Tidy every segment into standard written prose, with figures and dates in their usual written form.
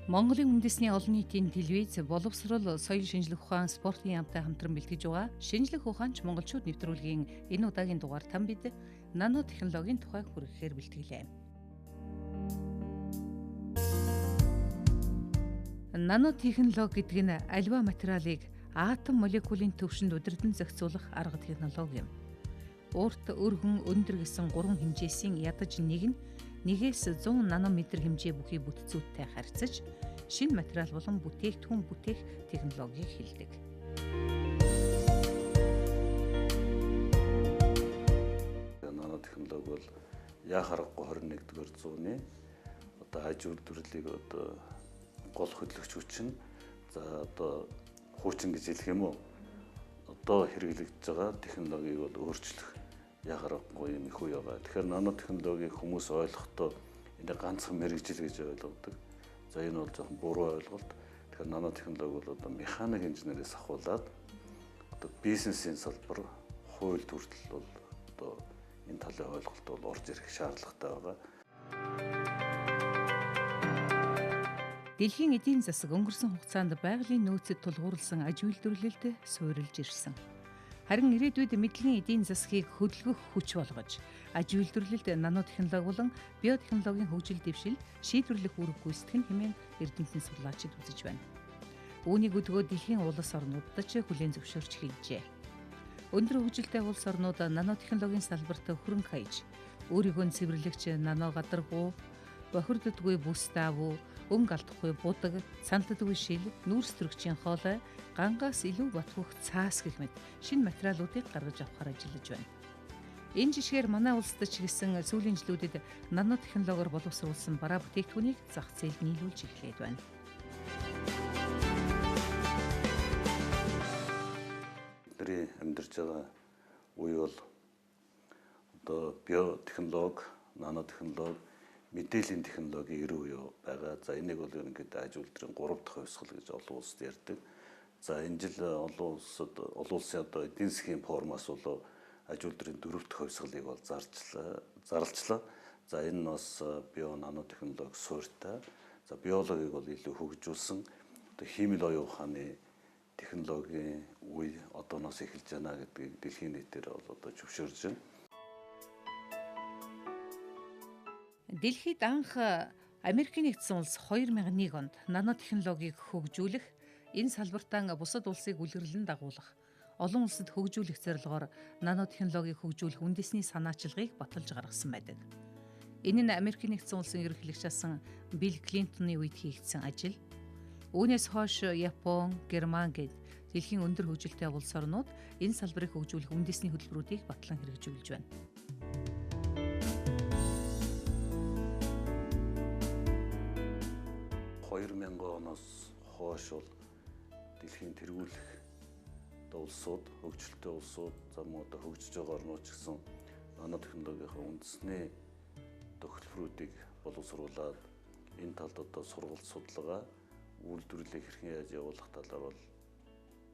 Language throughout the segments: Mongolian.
Монголын үндэсний олон нийтийн телевиз, боловсрол, соёл шинжлэх ухаан, спортын яамтай хамтран бэлтгэж байгаа Шинжлэх ухаанч монголчууд нэвтрүүлгийн энэ удаагийн дугаар тань бид нанотехнологийн тухай хүрэхээр бэлтгэлээ. Нанотехнологи гэдэг нь аливаа материалыг атом молекулын түвшинд удирдан зохицуулах арга технологи юм. Урт, өргөн, өндөр гэсэн гурван хэмжээсийн ядаж нэг нь 1-ээс 100 нанометр хэмжээ бүхий бүтцүүдтэй харьцаж шинэ материал болон бүтээгдэхүүн бүтээх технологиг хэлдэг. Нанотехнологи бол яа харгагүй 21-р зууны одоо аж үйлдвэрлэлийг одоо гол хөдлөгч хүч нь, за одоо хуучин гэж хэлэх юм уу? Одоо хэрэглэгдэж байгаа технологиг бол өөрчлөх яа харгагүй юм их үе байгаа. Тэгэхээр нанотехнологиг хүмүүс ойлгохдоо энэ ганцхан мэргэжил гэж ойлгодог. За энэ бол жоохон буруу ойлголт. Тэгэхээр нанотехнологи бол одоо механик инженерээс ахуулаад одоо бизнесийн салбар, хууль хүртэл бол одоо энэ талын ойлголт бол орж ирэх шаардлагатай байгаа. Дэлхийн эдийн засаг өнгөрсөн хугацаанд байгалийн нөөцөд тулгуурласан аж үйлдвэрлэлд суурилж ирсэн. Харин ирээдүйд мэдлэгийн эдийн засгийг хөдөлгөх хүч болгож аж үйлдвэрлэлд нанотехнологи болон биотехнологийн хөгжил дэвшил шийдвэрлэх үүрэг гүйцэтгэх нь хэмээн эрдэмтэн судлаачид үзэж байна. Үүнийг өдгөө дэлхийн улс орнуудад ч хүлээн зөвшөөрч хэлжээ. Өндөр хөгжилтэй улс орнууд нанотехнологийн салбарт хөрөнгө хаяж, өөрийгөө цэвэрлэгч нано гадаргуу, бохирддоггүй бүс даавуу, өнгө алдахгүй будаг, санддаггүй шил, нүүрс төрөгчийн хоолой, гангаас илүү батгүйх цаас гэх мэт шинэ материалуудыг гаргаж авахар ажиллаж байна. Энэ жишгээр манай улсад ч гэсэн сүүлийн жилүүдэд нанотехнологиор боловсруулсан бараа бүтээгдэхүүнийг зах зээлд нийлүүлж эхлээд байна. Бидний амьдарч байгаа үе бол одоо биотехнологи, нанотехнологи, мэдээллийн технологийн эрүү үе байгаа. За энийг бол ерөнхийдөө аж үйлдвэрийн 3 дахь хувьсгал гэж олон улсад ярьдаг. За энэ жил олон улсад олон улсын одоо эдийн засгийн форумаас бол аж үйлдвэрийн 4 дахь хувьсгалыг бол зарлцлаа. За энэ нь бас био нанотехнологи суурьтай. За биологийг бол илүү хөгжүүлсэн одоо хиймэл оюун ухааны технологийн үе одооноос эхэлж байна гэдгийг дэлхийн нийтээр бол одоо зөвшөөрж байна. Дэлхийд анх Америкийн нэгдсэн улс 2001 онд нанотехнологиг хөгжүүлэх, энэ салбартаа бусад улсыг үлгэрлэн дагуулах, олон улсад хөгжүүлэх зорилгоор нанотехнологиг хөгжүүлэх үндэсний санаачилгааг баталж гаргасан байдаг. Энэ нь Америкийн нэгдсэн улсын ерөнхийлөгч асан Билл Клинтоны үед хийгдсэн ажил. Үүнээс хойш Япон, Герман гээд дэлхийн өндөр хөгжилтэй улс орнууд энэ салбарыг хөгжүүлэх үндэсний хөтөлбөрүүдийг батлан хэрэгжүүлж байна. Оноос хойш бол дэлхийн тэргүүлэх одоо улсууд, хөгжилтэй улсууд, за мөн одоо хөгжиж байгаа орнууд ч гэсэн нанотехнологийн үндэсний хөтөлбөрүүдийг боловсруулад энэ талд одоо сургалт судалгаа, үйлдвэрлэлийг хэрхэн яаж явуулах талаар бол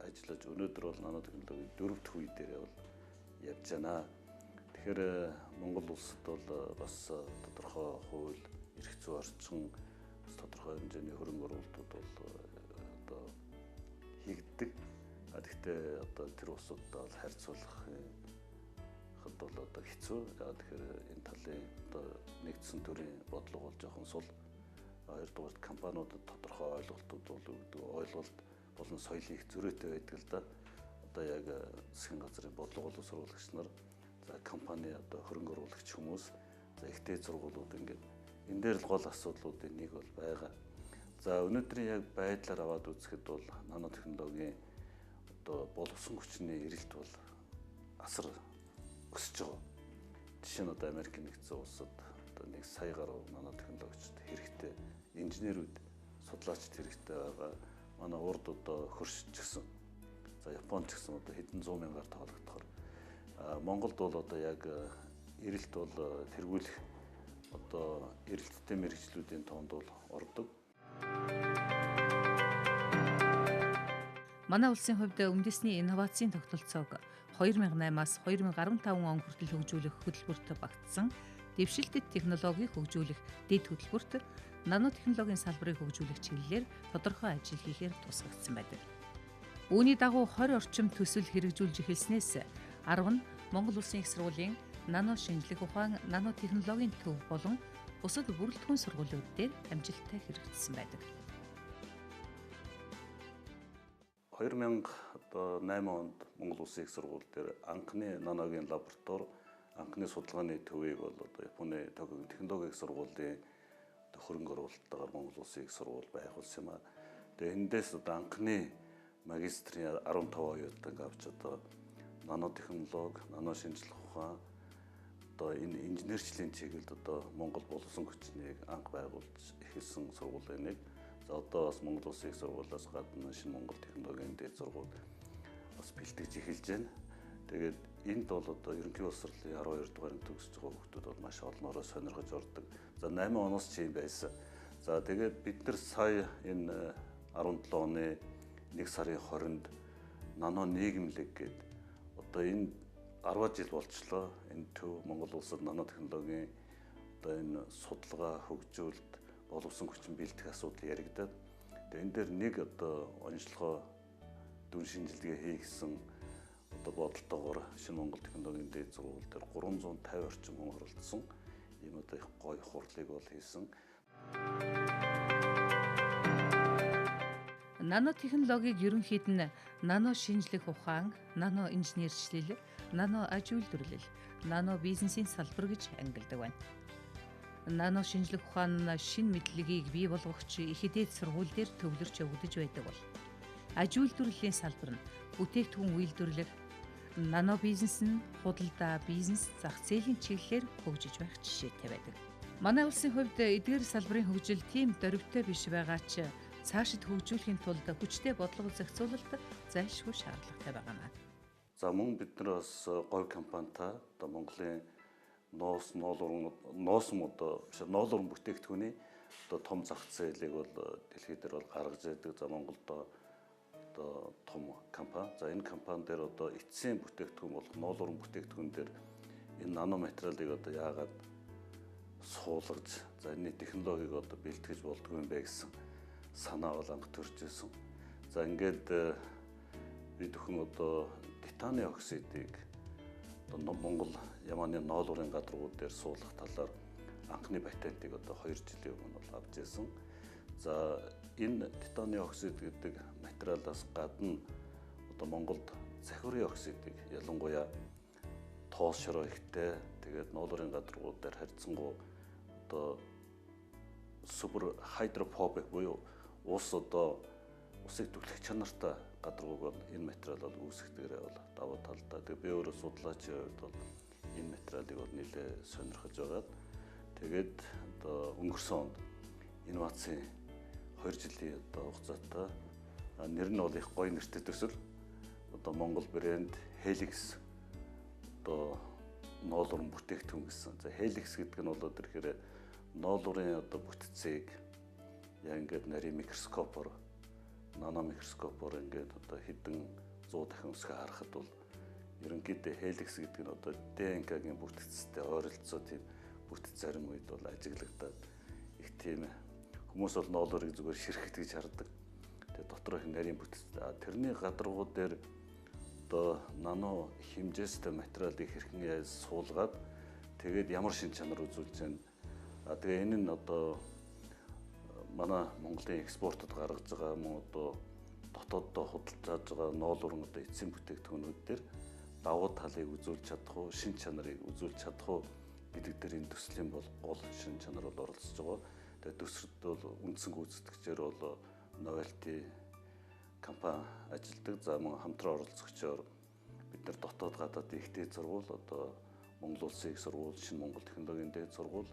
ажиллаж өнөөдөр бол нанотехнологийн 4 дахь үе дээр бол явж байна. Тэгэхээр Монгол улсад бол бас тодорхой хууль, эрх зүйн орчин, тодорхой хэмжээний хөрөнгө оруулалтууд бол одоо хийгддэг. Гэхдээ одоо тэр улсуудтай бол харьцуулахад бол одоо хэцүү. Тэгэхээр энэ талын одоо нэгдсэн төрийн бодлого бол жоохон сул. Хоёрдугаар компаниудад тодорхой ойлголтууд бол өгдөг. Ойлголт болон соёлын их зөрүүтэй байдаг л да. Одоо яг засгийн газрын бодлого боловсруулагч нар, за компани одоо хөрөнгө оруулагч хүмүүс, за ихтэй сургуулиуд ингээд энэ дээр л гол асуудлуудын нэг бол байгаа. За өнөөдрийн яг байдлаар аваад үзэхэд бол нанотехнологийн одоо боловсон хүчний эрэлт бол асар өсөж байгаа. Жишээ нь одоо Америкийн нэгдсэн улсад одоо 1 сая гаруй нанотехнологичд хэрэгтэй, инженерүүд, судлаачид хэрэгтэй байгаа. Манай урд одоо хөрш ч гэсэн, за Японд ч гэсэн одоо хэдэн зуун мянгаар тоологдохоор Монголд бол одоо яг эрэлт бол тэргүүлэх одоо эрэлттэй мэргэжлүүдийн тоонд бол ордог. Манай улсын хувьд үндэсний инновацийн тогтолцоог 2008-аас 2015 он хүртэл хөгжүүлэх хөтөлбөрт багтсан дэвшилтэт технологийг хөгжүүлэх дэд хөтөлбөрт нанотехнологийн салбарыг хөгжүүлэх чиглэлээр тодорхой ажил хийхээр тусгагдсан байдаг. Үүний дагуу 20 орчим төсөл хэрэгжүүлж эхэлснээс 10 нь Монгол Улсын их сургуулийн нано шинжлэх ухаан, нанотехнологийн төв болон бусад бүрэлдэхүүн сургуулиуд дээр амжилттай хэрэгжсэн байдаг. 2008 онд Монгол Улсын их сургууль дээр анхны наногийн лаборатори, анхны судалгааны төвийг бол одоо Японы Токиогийн технологийн их сургуулийн хөрөнгө оруулалтаар Монгол Улсын их сургууль байгуулсан юм а. Тэгээ эндээс одоо анхны магистрийн 15 оюутанг авч одоо нанотехнологи, нано шинжлэх ухаан, одоо энэ инженерчлийн чиглэлд одоо Монгол боловсон хүчнийг анх байгуулж эхэлсэн сургуулийн нэг. За одоо бас Монгол Улсын их сургуулиас гадна шинэ Монгол технологийн дээд сургууль бас бэлтгэж эхэлж байна. Тэгээд энд бол одоо ерөнхий боловсролын 12 дугаар анги төгсөж байгаа хүүхдүүд бол маш олноороо сонирхож ордог. За 8 оноос ч юм байсан. За тэгээд бид нар сая энэ 17 оны 1 сарын 20-нд нано нийгэмлэг гээд одоо энэ 10 жил болчлоо. Энэ төв Монгол улсад нанотехнологийн одоо энэ судалгаа хөгжүүлэлт боловсон хүчин бэлтгэх асуудал яригадаад тэгээ энэ дээр нэг одоо онцлогоо дүн шинжилгээ хийгсэн одоо бодолтойгоор шинэ Монгол технологийн дээд сургууль дээр 350 орчим хүн оролцсон ийм одоо их гоё хурлыг бол хийсэн. Нанотехнологиг ерөнхийд нь нано шинжлэх ухаан, нано инженерчлэл, нано аж үйлдвэрлэл, нано бизнесийн салбар гэж ангилдаг байна. Нано шинжлэх ухаан нь шинэ мэдлэгийг бий болгогч их эдийн сургууль дээр төвлөрч явагдаж байдаг бол аж үйлдвэрлэлийн салбар нь бүтээгдэхүүн үйлдвэрлэх, нано бизнес нь худалдаа, бизнес, зах зээлийн чиглэлээр хөгжиж байх жишээтэй байдаг. Манай улсын хувьд эдгээр салбарын хөгжил тийм дөрвтэй биш байгаа ч цаашид хөгжүүлэхийн тулд хүчтэй бодлого зохицуулалт зайлшгүй шаардлагатай байгаа юм. За мөн бид нар бас говь компанитай одоо Монголын ноос ноосон одоо биш ноолуран бүтээгдэхүүний одоо том зах зээлийг бол дэлхий дээр бол гаргаж байдаг. За Монголд одоо том компани. За энэ компани дээр одоо эцсийн бүтээгдэхүүн болох ноолуран бүтээгдэхүүн дээр энэ наноматериалыг одоо яагаад суулгаж за энэ технологиг одоо бэлтгэж болдгүй юм бэ гэсэн санаа бол анх төрж ирсэн. За ингээд бид бүхэн одоо титаны оксидыг одоо Монгол Яманы ноолуурын гадаргууд дээр суулгах талаар анхны патентыг одоо 2 жилийн өмнө бол авч ирсэн. За энэ титаны оксид гэдэг материалаас гадна одоо Монголд цахирын оксидыг ялангуяа тоос шороо ихтэй тэгээд ноолуурын гадаргууд дээр харьцангуй одоо супер хайдрофобик буюу ус одоо усыг түлхэх чанартай гадаргууг бол энэ материал бол үүсгэдгээрээ бол давуу талтай. Тэгээ би өөрөө судлаачийн хувьд бол энэ материалыг бол нэлээ сонирхож байгаад тэгээд одоо өнгөрсөн онд инновацийн 2 жилийн одоо хугацаатай нэр нь бол их гоё нэртэй төсөл одоо Монгол брэнд Helix одоо ноолуран бүтээгдэхүүн гэсэн. За Helix гэдэг нь бол тэгэхээр ноолурын одоо бүтцийг яг ингээд нарийн микроскопоор наномикроскопоор ингээд одоо хэдэн 100 дахин өсгөө харахад бол ерөнхийдөө Helix гэдэг нь одоо ДНК-гийн бүтцтэй ойролцоо тийм бүтэц зарим үед бол ажиглагдаад их тийм хүмүүс бол ноолуурыг зүгээр ширхэгт гэж хардаг. Тэгээ дотор их нарийн бүтэц. Тэрний гадаргуу дээр одоо нано хэмжээстэй материалыг хэрхэн яаж суулгаад тэгээд ямар шин чанар үзүүлж байна. Тэгээ энэ нь одоо манай Монголын экспортод гаргаж байгаа мөн одоо дотооддоо худалдааж байгаа ноолуурын одоо эцсийн бүтээгдэхүүнүүд дээр давуу талыг үзүүлж чадах уу, шин чанарыг үзүүлж чадах уу гэдэг дээр энэ төслийн бол гол шин чанар бол оролцож байгаа. Тэгээд төсөлд бол үндсэн гүйцэтгэгчээр бол Novelty компани ажилладаг. За мөн хамтран оролцогчоор бид нар дотоод гадаад их дээд сургууль, одоо Монгол Улсын их сургууль, шинэ Монгол технологийн дээд сургууль,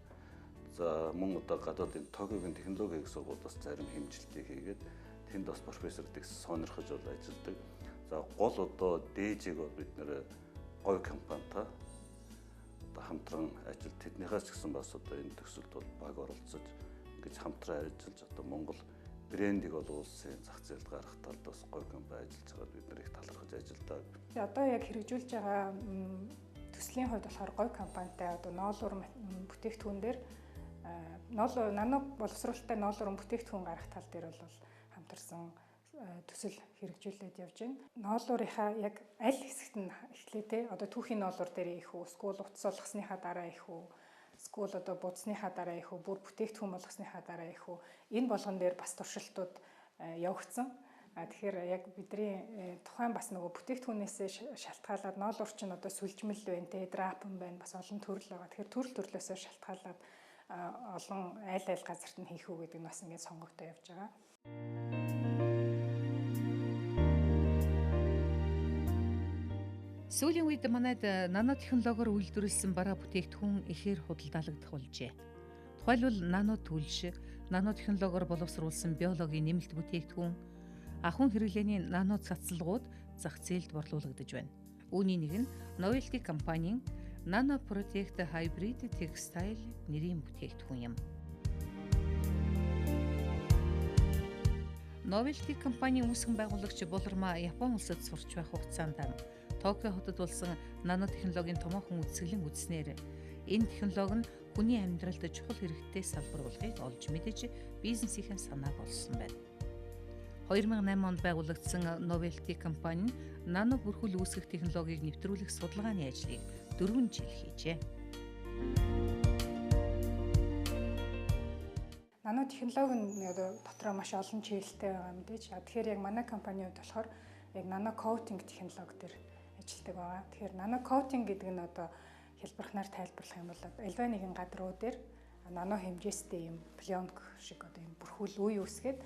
за мөн одоо гадаадын Токиогийн технологийн их сургуулиас зарим хэмжилтийг хийгээд тэнд бас профессор тэгс сонирхож бол ажилладаг. За гол одоо дээжийг бол бид нэр говь компанитай одоо хамтран ажил тэднийхээс ч гэсэн бас одоо энэ төсөлд бол баг оролцож ингэж хамтран ажиллаж одоо Монгол брендийг бол улсын зах зээлд гаргах талд бас говь компани ажиллаж байгаад бид нар их талархаж ажилладаг. Одоо яг хэрэгжүүлж байгаа төслийн хувьд болохоор говь компанитай одоо ноолуур бүтээгдэхүүн дээр нано боловсруулалттай ноолуурын бүтээгдэхүүн гаргах тал дээр бол хамтарсан төсөл хэрэгжүүлээд явж байна. Ноолуурынхаа яг аль хэсэгт нь эхлэе те одоо түүхийн ноолуур дээр их үү, эсвэл утас олгосныхаа дараа их үү, эсвэл одоо будсныхаа дараа их үү, бүр бүтээгдэхүүн болгосныхаа дараа их үү, энэ болгон дээр бас туршилтууд явагдсан. Тэгэхээр яг бидний тухайн бас нөгөө бүтээгдэхүүнээсээ шалтгаалаад ноолуур чинь одоо сүлжмэл байна те, драпан байна, бас олон төрөл байгаа. Тэгэхээр төрөл төрлөөсөө шалтгаалаад олон айл айл газарт нь хийх үү гэдэг нь бас ингээд сонгогдоо явж байгаа. Сүүлийн үед манайд нанотехнологиор үйлдвэрлэсэн бараа бүтээгдэхүүн ихээр худалдаалагдах болжээ. Тухайлбал нано түлш, нанотехнологиор боловсруулсан биологийн нэмэлт бүтээгдэхүүн, ахуйн хэрэглээний нано цацалгууд зах зээлд борлуулагдаж байна. Үүний нэг нь Novelty компанийн Nano Protect Hybrid Textile нэрийн бүтээгдэхүүн юм. Novelty компанийн үүсгэн байгуулагч Буларма Япон улсад сурч байх хугацаанд Токио хотод болсон нанотехнологийн томоохон үзэсгэлэн үзснээр энэ технологи нь хүний амьдралд чухал хэрэгтэй салбар болохыг олж мэдэж бизнесийн санааг олсон байна. 2008 онд байгуулагдсан Novelty компани нь нано бүрхүүл үүсгэх технологиг нэвтрүүлэх судалгааны ажлыг 4 жил хийжээ. Нанотехнологи нь одоо дотроо маш олон чиглэлтэй байгаа мэдээж. Тэгэхээр яг манай компани хувьд болохоор яг нано коутинг технологи дээр ажилладаг байгаа. Тэгэхээр нано коутинг гэдэг нь одоо хэлбэрхнаар тайлбарлах юм бол альва нэгэн гадруу дээр нано хэмжээстэй юм пленк шиг одоо юм бүрхүүл үе үүсгээд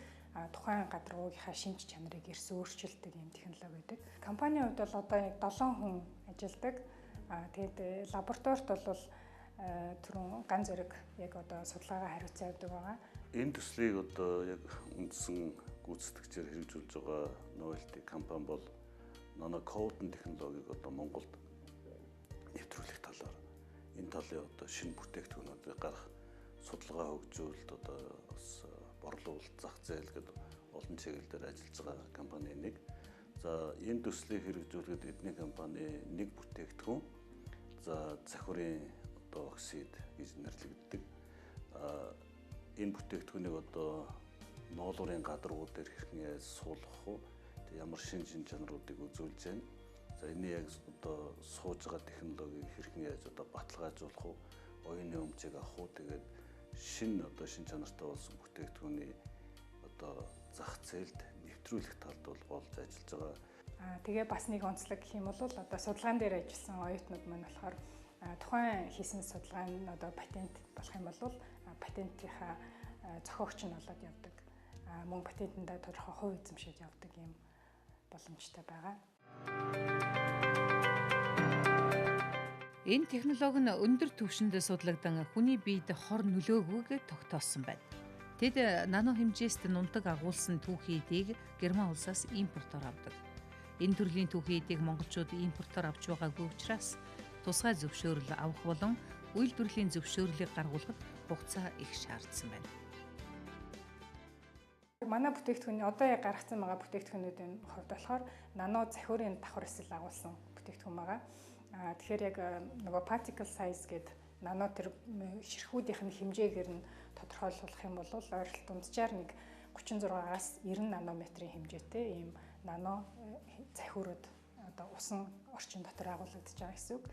тухайн гадруугийнхаа шинж чанарыг эрс өөрчилдөг юм технологи байдаг. Компанийн хувьд бол одоо яг 7 хүн ажилладаг. Тэгээд лабораторид бол түрүүн ган зэрэг яг одоо судалгаагаа хариуцсан явдаг байгаа. Энэ төслийг одоо яг үндсэн гүйцэтгэгчээр хэрэгжүүлж байгаа Novelty компани бол нано коутинг технологиг одоо Монголд нэвтрүүлэх талаар энэ талын одоо шинэ бүтээгдэхүүнүүдийг гаргах судалгаа хөгжүүлэлт одоо бас борлуулалт зах зээл гэдэг олон чиглэл дээр ажиллаж байгаа компани нэг. За энэ төслийг хэрэгжүүлэхэд эдний компани нэг бүтээгдэхүүн за цахирын одоо оксид гэж нэрлэгддэг. Энэ бүтээгдэхүүнийг одоо ноолуурын гадрууд дээр хэрхэн яаж суулгах вэ? Ямар шин шин чанаруудыг үзүүлж байна. За энэ яг одоо сууж байгаа технологиг хэрхэн яаж одоо баталгаажуулах вэ? Оюуны өмчийг авах уу? Тэгээд шин одоо шин чанартай болсон бүтээгдэхүүний одоо зах зээлд нэвтрүүлэх талд бол болж ажиллаж байгаа. Тэгээ бас нэг онцлог гэх юм бол одоо судалгаан дээр ажилласан оюутнууд маань болохоор тухайн хийсэн судалгаа нь одоо патент болох юм бол патентынхаа зохиогч нь болоод явдаг. Мөн патентэндээ тодорхой хувь эзэмшиж явдаг юм боломжтой байгаа. Энэ технологи нь өндөр түвшинд судлагдан хүний биед хор нөлөөгүйг тогтоосон байна. Тэд нано хэмжээст нунтаг агуулсан түүхий эдийг Герман улсаас импортоор авдаг. Энэ төрлийн түүхий эдийг монголчууд импортоор авч байгаагүй учраас тусгай зөвшөөрөл авах болон үйлдвэрлэлийн зөвшөөрлийг гаргуулахад хугацаа их шаардсан байна. Манай бүтээгдэхүүний одоо яг гаргацсан байгаа бүтээгдэхүүнүүдийн хувьд болохоор нано захиурын давхар эсэл агуулсан бүтээгдэхүүн байгаа. Тэгэхээр яг нөгөө particle size гэдэг нано тэр ширхүүдийнх нь хэмжээгээр нь тодорхойлох юм бол ойролт дунджаар нэг 36-аас 90 нанометрийн хэмжээтэй ийм нано захиурууд одоо усан орчин дотор агуулгадж байгаа гэсэн үг.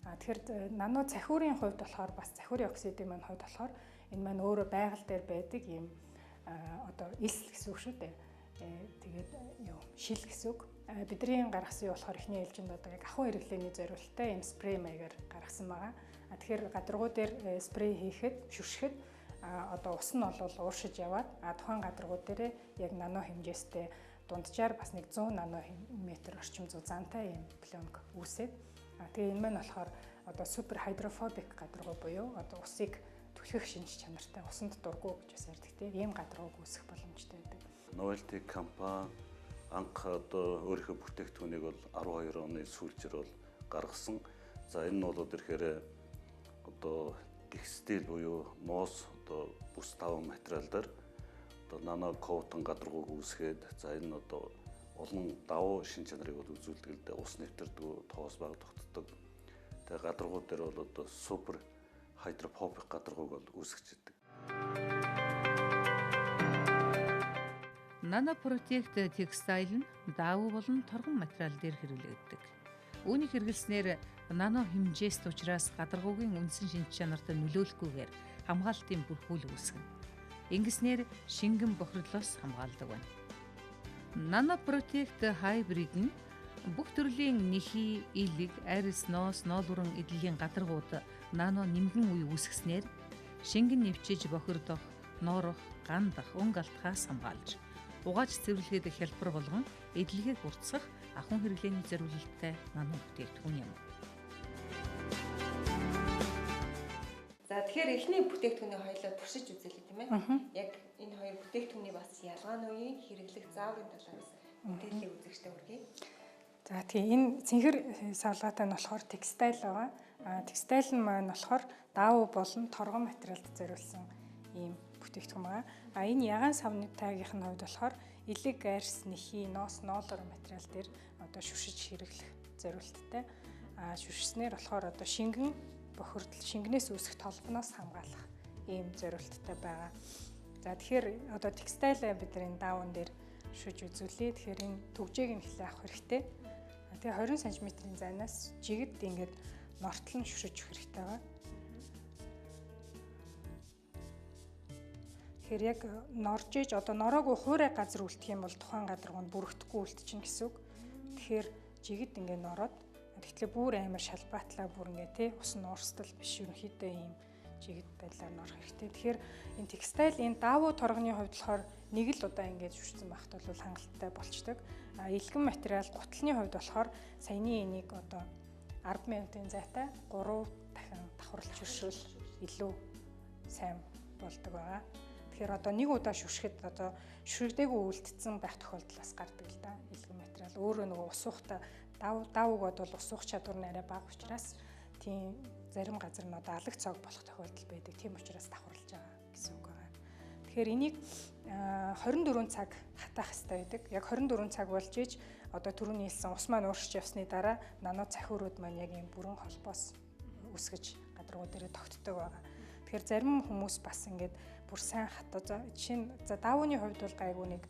Тэгэхээр нано захиурын хувьд болохоор бас захиурын оксидын маань хувьд болохоор энэ маань өөрөө байгаль дээр байдаг ийм одоо элс гэсэн үг шүү дээ. Тэгээд юу шил гэсэн үг. Бидний гаргасан юу болохоор эхний ээлжинд одоо яг ахуй хэрэглээний зориулттай ийм спрей маягаар гаргасан байгаа. Тэгэхээр гадаргуу дээр спрей хийхэд шүршихэд одоо ус нь бол ууршиж яваад тухайн гадаргуу дээрээ яг нано хэмжээстэй дунджаар бас нэг 100 нанометр орчим зузаантай ийм пленк үүсээд тэгээ энэ маань болохоор одоо супер хайдрофобик гадаргуу буюу одоо усыг түлхэх шинж чанартай усанд дургу гэж бас ярьдаг тийм ийм гадаргууг үүсгэх боломжтой байдаг. Novelty компани анх одоо өөрийнхөө бүтээгдэхүүнийг бол 12 оны сүүлчээр бол гаргасан. За энэ нь бол ирэхээр одоо текстил буюу ноос одоо бүс таван материал дээр Одоо нано коутон гадаргууг үүсгээд за энэ одоо олон давуу шин чанарыг бол үзүүлдэг л дээ. Ус нэвтэрдэг, тоос бага тогтдог. Тэгээ гадаргуу дээр бол одоо супер хайдропобик гадаргууг бол үүсгэж идэг. Nanoprotect Textile нь даавуу болон торгон материал дээр хэрэглэгддэг. Үүнийг хэрэглэснээр нано хэмжээст учраас гадаргуугийн үндсэн шинж чанарт нөлөөлөхгүйгээр хамгаалтын бүрхүүл үүсгэнэ. Ингэснээр шингэн бохирдлоос хамгаалдаг байна. Nanoprotect Hybrid нь бүх төрлийн нэхий, илэг, арьс, ноос, ноолуран эдлийн гадаргууд нано нэмгэн үе үүсгэснээр шингэн нэвчиж бохирдох, ноорох, гандах, өнгө алдахаас хамгаалж угааж цэвэрлэхэд хялбар болгон эдлэгийг уртсах ахуйн хэрэглээний зориулалттай нано бүтээгдэхүүн юм. За тэгэхээр эхний бүтээгдэхүүнийг хоёулаа туршиж үзээлээ тийм ээ. Яг энэ хоёр бүтээгдэхүүний бас ялгаа нь үеийн хэрэглэх зааврын талаар мэдээллийг үзэгчтэй хүргэе. За тийм энэ цэнхэр савлгаатай нь болохоор текстайл байгаа. Текстайл нь маань болохоор даавуу болон торгон материалд зориулсан ийм бүтээгдэхүүн байгаа. А энэ ягаан савны таагийнх нь хувьд болохоор элэг, арьс, нэхий, ноос, ноолор материал дээр одоо шүршиж хэрэглэх зориулттай. А шүршснээр болохоор одоо шингэн бохирдол, шингэнээс үүсэх толбоноос хамгаалах ийм зориулттай байгаа. За тэгэхээр одоо текстайлаа бид нар энэ даавн дээр шүж үзүүлье. Тэгэхээр энэ түгжээг нь эхлээ авах хэрэгтэй. Тэгээ 20 см-ийн зайнаас жигд ингээд нортлон шүршиж өгөх хэрэгтэй байгаа. Тэгэхээр яг норж иж одоо нороогүй хуурай газар үлдэх юм бол тухайн гадаргуунд бүрэгдэхгүй үлдчихнэ гэсэн үг. Тэгэхээр жигд ингээд нороод тэгтлээ бүр амар шалбаатлаа бүр ингээд тий ус нь уурстал биш ерөнхийдөө ийм жигд байдлаар норох хэрэгтэй. Тэгэхээр энэ текстайл энэ даавуу торгоны хувьд болохоор нэг л удаа ингээд шүршсэн байхад бол хангалттай болчдөг. А илгэн материал гутлын хувьд болохоор саяны энийг одоо 10 минутын зайтай 3 дахин давхарлаж шүршвэл илүү сайн болдог байгаа. Тэгэхээр одоо нэг удаа шүршихэд одоо шүрдээгүй үлдсэн байх тохиолдол бас гардаг л да. Илгэн материал өөрөө нөгөө усуухта давуугод бол усуух чадвар нь арай бага учраас тийм зарим газар нь одоо алаг цог болох тохиолдол байдаг. Тийм учраас давхарлаж байгаа гэсэн үг байгаа. Тэгэхээр энийг 24 цаг хатаах хэрэгтэй байдаг. Яг 24 цаг болж иж одоо түрүүний хэлсэн ус маань ууршиж явсны дараа нано цахиурууд маань яг ийм бүрэн холбоос үүсгэж гадаргуу дээрээ тогтдог байгаа. Тэгэхээр зарим хүмүүс бас ингээд бүр сайн хатаа. Жишээ нь за даавууны хувьд бол гайгүй нэг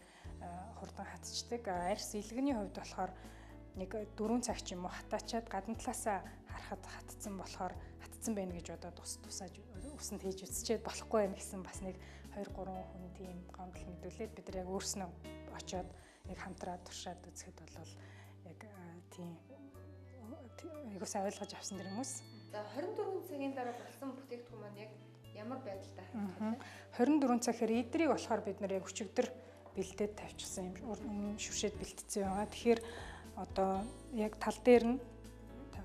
хурдан хатчдаг. Арьс илгэний хувьд болохоор нэг 4 цаг ч юм уу хатаачаад гадна талаасаа харахад хатцсан болохоор хатцсан байна гэж бодоод ус тусааж усанд хийж үзчихэд болохгүй байх гэсэн бас нэг 2 3 хүн тийм гомдол мэдүүлээд бид нар яг өөрснөө очиод яг хамтраад туршаад үзэхэд бол яг тийм айгуу сайн ойлгож авсан дэр хүмүүс. За 24 цагийн дараа болсон бүтээгдэхүүн маань яг ямар байдалтай харагдах вэ? 24 цаг хэрэг эдрийг болохоор бид нар яг өчигдөр бэлдээд тавьчихсан юм шүршээд бэлтцсэн байгаа. Тэгэхээр одоо яг тал дээр нь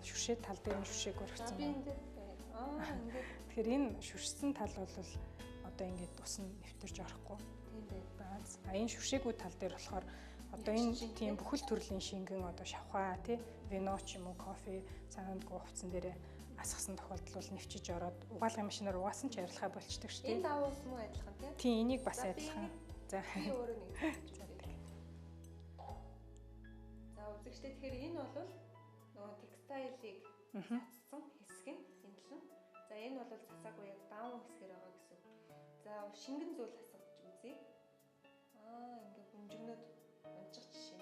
шүршээд тал дээр нь шүршээг өргөцсөн. Тэгэхээр энэ шүршсэн тал бол одоо ингээд ус нь нэвтэрч орохгүй. Тийм байна. А энэ шүршээгүй тал дээр болохоор одоо энэ тийм бүхэл төрлийн шингэн одоо шавхаа тий вино ч юм уу кофе цагаан хувцсан дээрээ асгасан тохиолдол бол нэвчиж ороод угаалгын машинаар угаасан ч арилхаа болчдөг шүү дээ. Энэ давуу ус мөн адилхан тий? Тийм, энийг бас адилхан. За би өөрөө нэг. За үзэгчдээ тэгэхээр энэ бол нөгөө текстайлыг цацсан хэсэг нь энэ тал нь. За энэ бол цацаагүй яг давуу хэсгээр байгаа гэсэн үг. За шингэн зүйл асгаж үзье. Аа ингээд бөмжигнөд унчих жишээ.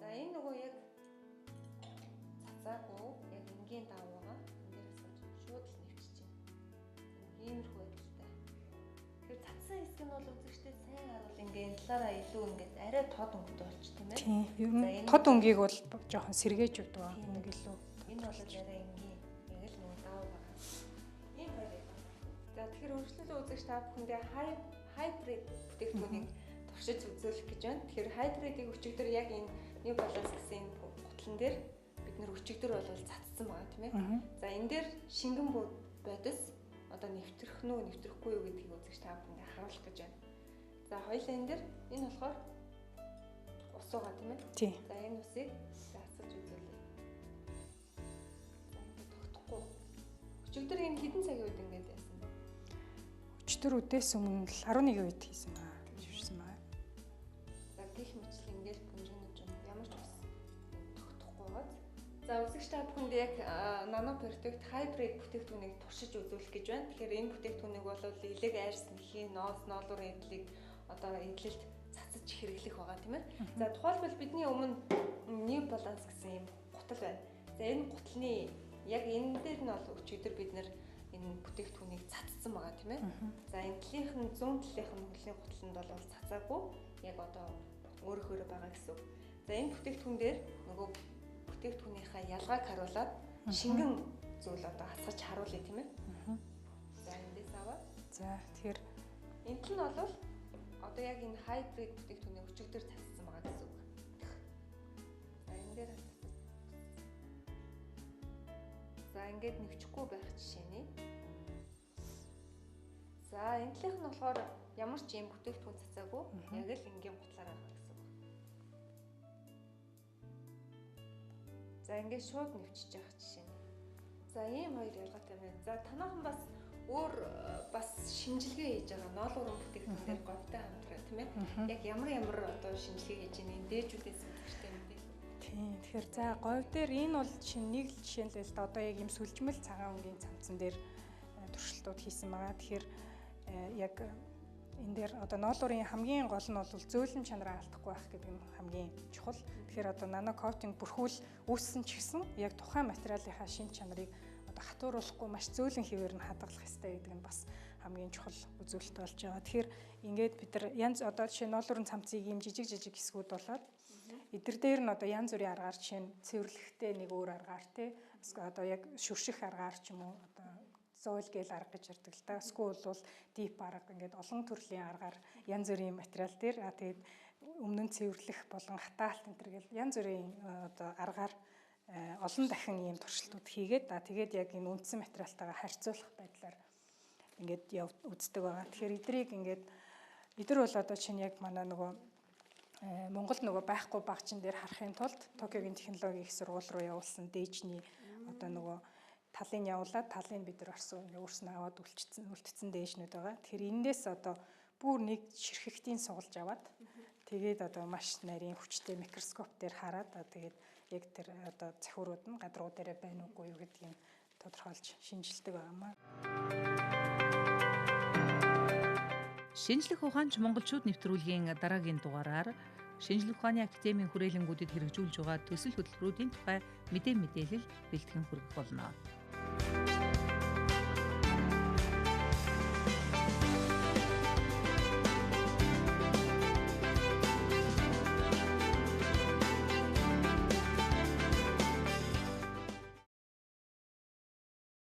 За энэ нөгөө яг цацаагүй яг энгийн давуу байгаа. Энэ дээр асгаж шууд л нэвчиж байна. Иймэрхүү байдалтай. Тэгэхээр цацсан хэсэг нь бол үзэгчдээ сайн харуул ингээ энэ талаараа илүү ингээд арай тод өнгөтэй болчих тийм ээ. Тийм. Ер нь тод өнгийг бол жоохон сэргээж өгдөг аа. Нэг илүү. Энэ бол арай энгийн. Яг л нөгөө давуу байгаа. Ийм хоёр. За тэгэхээр өргөжлөлөө үзэгч та бүхэндээ хайбрид бүтээгдэхүүнийг туршиж үзүүлэх гэж байна. Тэгэхээр хайбридыг өчигдөр яг энэ New Balance гэсэн энэ гутлан дээр бид нэр өчигдөр бол цацсан байгаа тийм ээ. За энэ дээр шингэн бодис одоо нэвтрэх нь үү нэвтрэхгүй юу гэдгийг үзэгч та бүхэндээ харуулах гэж байна. За хоёулаа энэ дээр энэ болохоор ус байгаа тийм ээ. За энэ усыг асгаж үзүүлье. За ингээд тогтохгүй. Өчигдөр энэ хэдэн цагийн үед ингээд яасан бэ? Өчигдөр үдээс өмнө л 11 үед хийсэн байна. бүхэндээ яг Nano Protect Hybrid бүтээгдэхүүнийг туршиж үзүүлэх гэж байна. Тэгэхээр энэ бүтээгдэхүүнийг бол элэг айрс нэхийн ноос ноолуурын эдлийг одоо эдлэлд цацаж хэрэглэх байгаа, тийм ээ. За, тухайлбал бидний өмнө New Balance гэсэн ийм гутал байна. За, энэ гутлын яг энэ дээр нь бол өчигдөр бид нэр энэ бүтээгдэхүүнийг цацсан байгаа, тийм ээ. За, энэ талынх нь, зүүн талынх нь хөлийн гутланд бол цацаагүй, яг одоо өөрөөхөөрөө байгаа гэсэн үг. За, энэ бүтээгдэхүүн дээр нөгөө бүтээгдэхүүнийхээ ялгааг харуулад шингэн зүйл одоо хасгаж харуулъя, тийм ээ. За, эндээс аваад. За, тэгэхээр энэ тал нь бол одоо яг энэ hybrid бүтээгдэхүүнийг өчигдөр цацсан байгаа гэсэн үг. За, энэ дээр за ингээд нэвчихгүй байх жишээ нэ. За, энэ талынх нь болохоор ямар ч юм бүтээгдэхүүн цацаагүй, яг л энгийн гутлаар байгаа гэсэн үг. За, ингээд шууд нэвчиж явах жишээ нэ. За, ийм хоёр ялгаатай байна. За, танаахан бас өөр бас шинжилгээ хийж байгаа ноолуурын бүтээгдэхүүн дээр говьтой хамтраа, тийм ээ. Яг ямар ямар одоо шинжилгээ хийж байгаа энэ дээжүүдээс үзэхтэй мэдээ. Тийм. Тэгэхээр за говь дээр энэ бол шинэ нэг л жишээ л да. Одоо яг ийм сүлжмэл цагаан өнгийн цамцан дээр туршилтууд хийсэн байгаа. Тэгэхээр яг энэ дээр одоо ноолуурын хамгийн гол нь бол зөөлөн чанараа алдахгүй байх гэдэг нь хамгийн чухал. Тэгэхээр одоо нано коутинг бүрхүүл үүссэн ч гэсэн яг тухайн материалынхаа шин чанарыг одоо хатууруулахгүй маш зөөлөн хэвээр нь хадгалах ёстой гэдэг нь бас хамгийн чухал үзүүлэлт болж байгаа. Тэгэхээр ингээд бид нар янз одоо жишээ ноолуурын цамцыг ийм жижиг жижиг хэсгүүд болоод эдгээр дээр нь одоо янз бүрийн аргаар, жишээ нь цэвэрлэхтэй нэг өөр аргаар, тий, одоо яг шүрших аргаар ч юм уу, одоо зойл гэл арга гэж ярьдаг л да. Эсвэл бол дип арга, ингээд олон төрлийн аргаар янз бүрийн материал дээр тэгээд өмнө нь цэвэрлэх болон хатаалт энэ төр гэл янз бүрийн одоо аргаар олон дахин ийм туршилтууд хийгээд тэгээд яг энэ үндсэн материалтайгаа харьцуулах байдлаар ингээд үздэг байгаа. Тэгэхээр эдрийг ингээд эдгээр бол одоо чинь яг манай нөгөө Монголд нөгөө байхгүй багчин дээр харахын тулд Токиогийн технологийн их сургууль руу явуулсан дээжний одоо нөгөө талын явуулаад талын бид нар орсон өөрснөө аваад үлдсэн дээжнүүд байгаа. Тэгэхээр эндээс одоо бүр нэг ширхэгтийн сугалж аваад тэгээд одоо маш нарийн хүчтэй микроскоп дээр хараад тэгээд яг тэр одоо цахиурууд нь гадруу дээрээ байна уугүй юу гэдгийг тодорхойлж шинжилдэг байгаамаа. Шинжлэх ухаанч монголчууд нэвтрүүлгийн дараагийн дугаараар Шинжлэх ухааны академийн хүрээлэнгүүдэд хэрэгжүүлж байгаа төсөл хөтөлбөрүүдийн тухай мэдээлэл бэлтгэн хүргэх болно.